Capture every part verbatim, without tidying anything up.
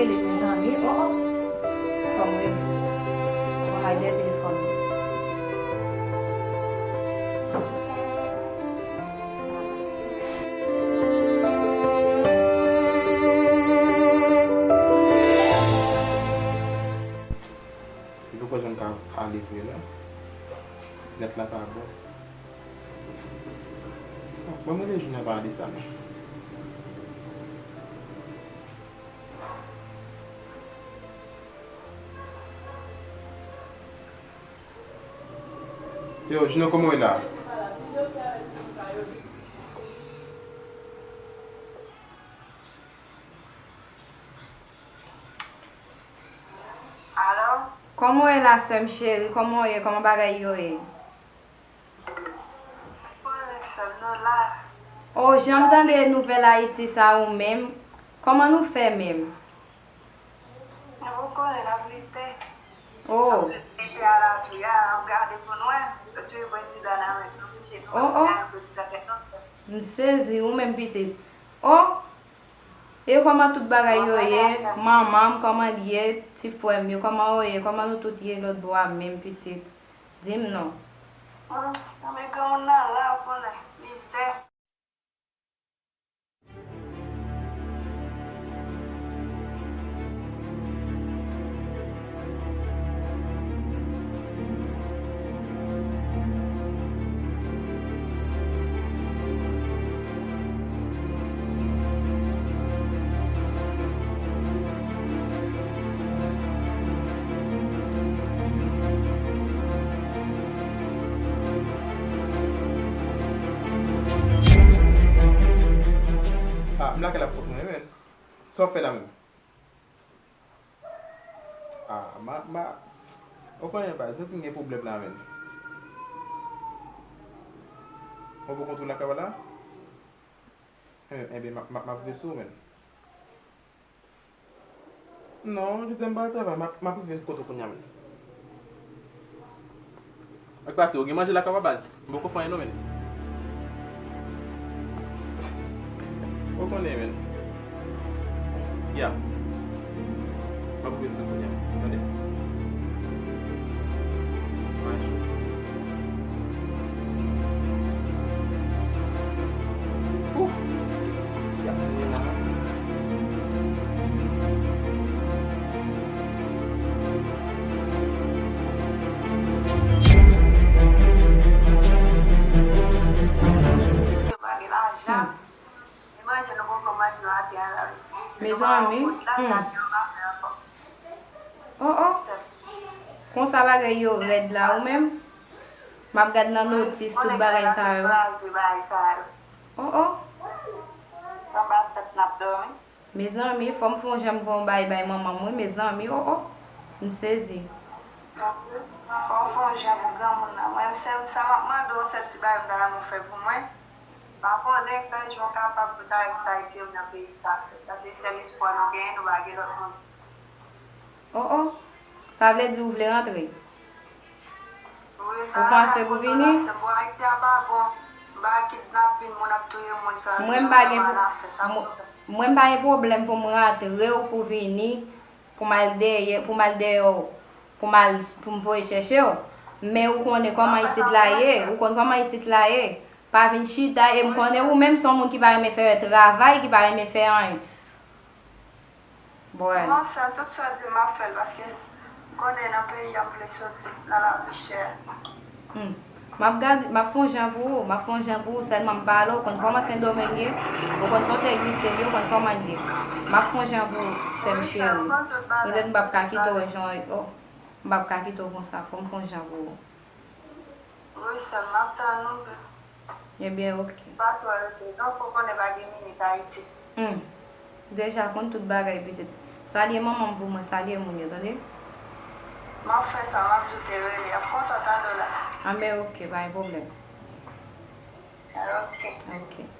Rele, mezanmi. Oh, oh. Fò m rele. Fò m al dèyè telefòn. Li poko janm ka ale vre non. Nèt la pa bon. Bon, ban m rele Junior pale de sa non. Yo, Junior, kòman w ye la? Alo? Kòman w ye la, sè m cheri? Kòman w ye? Kòman bagay yo ye? Konnen sè m, nou la. O, jan m tande nouvèl Ayiti sa ou menm, kòman nou fè menm? Nou konnen n ap lite. O. N ap lite a lavi a, n ap gade pou n wè. Yo touye prezidan nan men nou, mesye, nou Oh, oh. Prezidan tèt nou sè. M sezi, ou menm pitit. O, e kòman tout bagay yo ye? Manman m, kòman l ye? Ti frè m yo, kòman yo ye? Kòman nou tout ye lòt bò a menm pitit? Di m non. Anben granmoun nan la, ou konnen, mizè. Ah, m lakay la pòt mwen, men. Sa w fè la menm? Ah, ma, ma, ou konnen baz, nou fin gen pwoblèm la, men. Ou poko konn tou lakay la? Enben, enben, m ap, m ap, m ap rive sou ou, men. Non, jodi a m pa al travay, m ap, m ap rive kote w kounye a, men. Ak pase, ou gen manje lakay ou a baz? M poko fè anyen non, men. Ou konnen, men. Ya. M ap rive sou ou kounye a, tande. Manje. Ouf! Mesye ap touye la. Yo pa gen lajan. Hmm. Li manje nou poko manje nou atè a la. Mezanmi, hmm. Oh, oh. Konsa bagay yo rèd la ou menm? M ap gad nan notis tout bagay sa yo. Oh, oh. Mezanmi, fò m fè yon jan m voye yon bay bay manman m wi, mezanmi, oh, oh. M sezi. Fò w fè yon jan pou granmoun nan. Mwen, m sèl sa m ap mande w, sèl ti bagay m ta renmen w fè pou mwen. Pa konnen kèl jan w kapab pou ta rezoud Ayiti menm nan peyi sa, sèl. Paske sèl espwa nou genyen, nou pa gen lòt moun. Oh, oh. Sa vle di ou vle rantre? Ou panse pou vini? Bon, Ayiti a pa bon. Ba kidnapin, moun ap touye moun, sa. Mwen m pa gen, mwen, mwen m pa gen pwoblèm pou m rantre ou pou vini, pou m al dèyè, pou m al dèyè w, pou m al, pou m voye chèche w. Men ou konnen kòman isit la ye, ou konn kòman isit la ye. Pa vin chita, e m konnen ou menm se yon moun ki pa renmen fè travay, ki pa renmen fè anyen. Bon. Non, sèl tout sa w di m ap fè l, paske m konnen nan peyi a m vle soti, nan lavi chè. Hmm. M ap gade, m ap fè yon jan pou ou, m ap fè yon jan pou ou, sèlman m pale, ou konn kòman Sendomeng ye, ou konn se yon tè glise li, ou konn kòman l ye. M ap fè yon jan pou ou, sè m cheri. Petèt m p ap ka kite w jan, oh, m p ap ka kite w konsa, fò m fè yon jan pou ou. Wi, sè m, m ap tann ou. Ebyen, oke. Pa twò rete, non, fò konnen pa gen minit Ayiti. Hmm. Deja konn tout bagay, pitit. Salye manman m pou mwen, salye moun yo, tande? M ap fè sa, m ap di w te rele. Y ap kontan tande w la. Anben, oke, pa gen pwoblèm. Oke. Oke.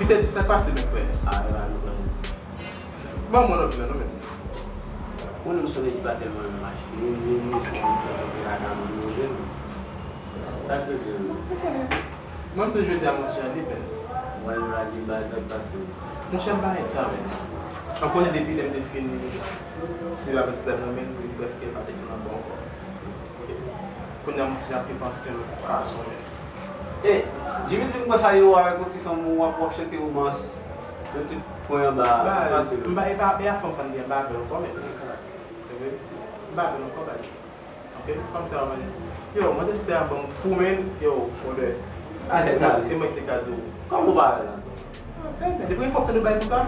Se di sa k pase, men frè. Ah, e pa nou konn. Ban mwen lòt la, non, men. Mwen menm, se yon nèg ki pa tèlman renmen machin. Li, li, li, li, li, li, li, li, li, li, li, li, Sa k rive menm? Ou konnen. Mwen, m toujou di a, monchè, li bèl. Mwen, la, li bèl, sa k pase? Monchè, m pa gen tan, men. Ou konnen, depi lè m te fin selebre avèk ti dam nan, men, li prèske pa desann ankò, ankò. Kounye a, monchè, ap te panse l fason, men. E, Jimmy di m konsa yo avèk yon ti fanm ou ap, w ap chante romans. Yon ti pwen anba, pase l. M pa, e pa, e a fanm sa m di a, m pa avè l ankò, men. M pa avè l ankò, baz. Ok, fanm sa yo, man. Yo, manzè Esther a ban m kou, men, yo, odè. Ale, ale. E mwen ki te ka di w. Kòman w pa avè l ankò? Ah, bèl, depi fòk nou bay konsa.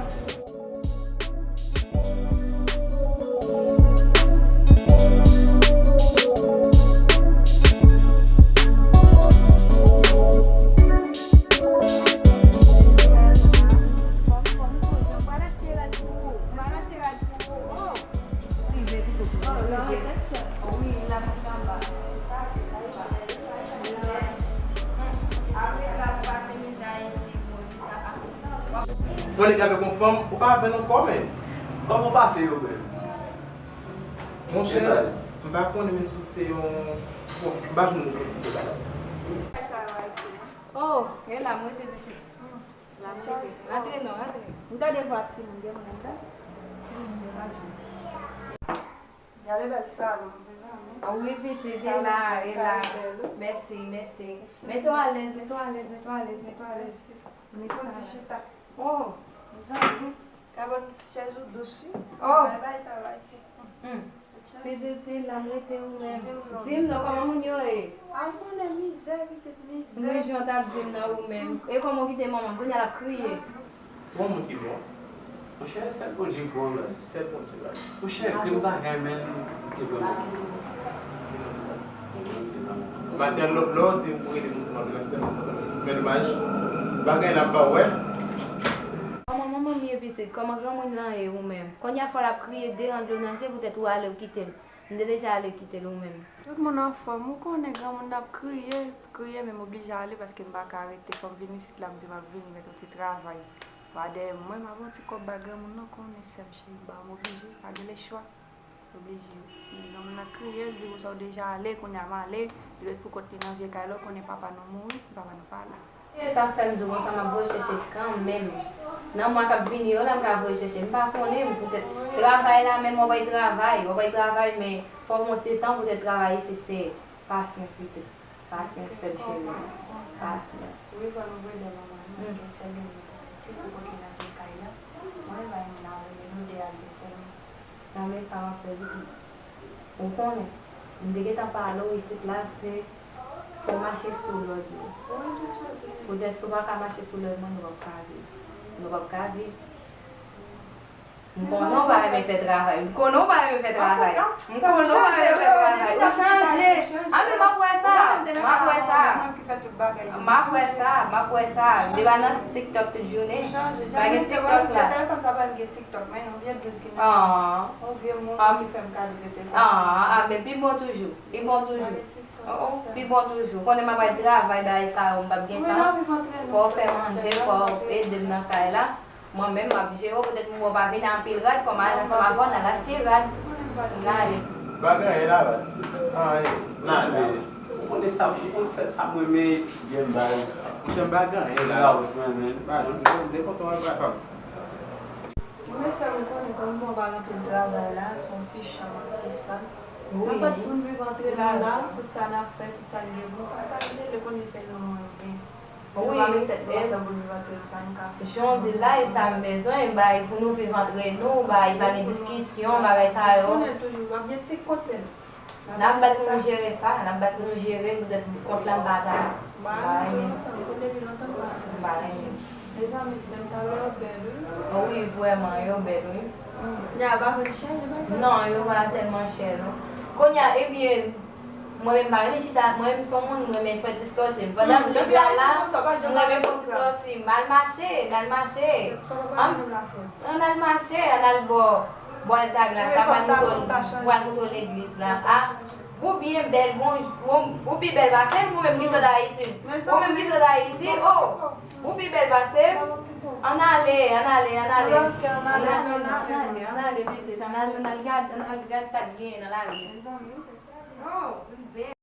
Yon nèg avèk yon fanm, ou pa avè l ankò, men. Kòman w pase yo menm? Monchè, m pa konnen, men si w se yon, bon, m pa jwenn nou plis ke bagay. Oh, e la m rete pitit. La m rete. Rantre non, rantre. M tande vwa timoun, gen moun anndan? Timoun yo pa jwe. Gade bèl salon, mezanmi. Ah wi, pitit, e la, e la. Mèsi, mèsi. Mete w alèz, mete w alèz, mete w alèz, mete w alèz. Mèsi. Mete w alèz. Oh, mezanmi, kabòt chèz ou dous, wi. Oh. Bay, bay, sa bay ti. Hmm. Pitit, e la m rete ou menm. Di m non, kòman moun yo ye? A, m konnen mizè, pitit, mizè. Mwen jan w t ap di m nan ou menm. E kòman w kite manman m? Kounye a l ap kriye. Bon moun ki bon. Monchè, sèl Bondye k bon, baz. Sèl Bondye, baz. Monchè, grenn bagay, men, m te vrèman bon. Maten, lè, lè w di w rele moun ti manmi la, se tèlman kontan. Men domaj, bagay la m pa wè. Kòman manman m ye, pitit? Kòman granmoun lan ye, ou menm? Kounye a fò l ap kriye, deranj dlo nan je poutèt ou ale ou kite m. M te deja ale kite l ou menm. Tout moun anfòm, ou konnen granmoun nan ap kriye, kriye, men m oblije ale paske m pa ka rete. Fò m vin isit la, m di m ap vini mete yon ti travay. Pa dèyè mwen, m ap yon ti kòb ba granmoun nan, konnen sè m cheri ba m, oblije, pa gen lechwa. Oblije. Men granmoun nan kriye, l di konsa ou deja ale, kounye a m ale, li ret pou kont li nan vye kay la, ou konnen papa nou mouri, papa nou pa la. E sa fè m di w konsa, m ap voye chèche kanmenm. Nan mwa k ap vini yo la, m ka voye chèche. M pa konnen, poutèt travay la, menm w ap al travay, w ap al travay, men fò w pran ti tan poutèt travay isit se pasyans, pitit. Pasyans, sè m cheri. Pasyans. Wi, fò nou vre de manman nou, paske sè nou, ti pou kote nan vye kay la. Mwen, pa yon moun a rele nou de al de sè nou. Nan men sa w ap fè pitit. Ou konnen, m te gentan pale w isit la, se fò w mache sou lòd mwen. Poutèt si w pa ka mache sou lòd mwen, nou p ap ka viv. Nou p ap ka viv. M konnen w pa renmen fè travay. M konnen w pa renmen fè travay. M konnen w pa renmen fè travay. Ou chanje. A, men m ap wè sa. M ap wè sa. M ap wè sa. M ap wè sa. M te pa nan TikTok tout jounen. Pa gen TikTok la. Telefòn sa pa gen TikTok, men yon vye dous ki nan. Yon vye moun ki fè m kado de telefòn. Ah, ah, men pi bon toujou. Pi bon toujou. Oh, oh, pi bon toujou. Konnen m ap al travay, bagay sa yo, m p ap gen tan. Fò w fè manje, fò w ede m nan kay la. Mwen menm, m ap jere w, poutèt m wè w pa vin anpil rad, fò m al ansanm avè w, n al achte rad. N ale. Bagay la, baz. Anyen. N ale. Ou konnen sa, ou konnen sa, sa m renmen byen baz. Monchè, m pa gen anyen la. Baz, m konn nenpòt ou al bay fam. Mwen menm sèl m konnen kòm bon pa gen anpil travay la, se yon ti chanm, ti sa. Wi. Nenpòt moun viv antre nou la, tout sa n ap fè, tout sa n gen pou nou pataje, li konnen se nou mwen gen. Si nou pa met tèt nou ansanm pou nou viv antre nou, sa nou ka fè? Jan w di l la, e sa m bezwen, bay, pou nou viv antre nou, bay, pa gen diskisyon, bagay sa yo. Konnen toujou, w ap gen ti kont menm. N ap bat pou nou jere sa, n ap bat pou nou jere l, poutèt kont la m pa ta. M pa renmen. M pa renmen. Mezanmi, sè m, talè yo bèl, wi. Wi, vrèman, yo bèl, wi. Non, yo pa tèlman chè, non. Kounye a, ebyen, mwen menm, m pa renmen chita, mwen menm, se yon moun, m renmen fè ti sòti. Pandan m libre la, m renmen fè ti sòti. M al mache, n al mache. Ann al mache, ann al bò, bò Altaglas la, sa pral moutre w, pral moutre w legliz la. Ah, ou byen bèl, bon, ou, ou pi bèl pase m, ou menm ki sot Ayiti. Ou menm ki sot Ayiti, oh, ou pi bèl pase m. Ann ale, ann ale, ann ale. Ann ale, ann ale, ann ale, pitit, ann al, ann al gad, ann al gad sa k genyen nan lari a.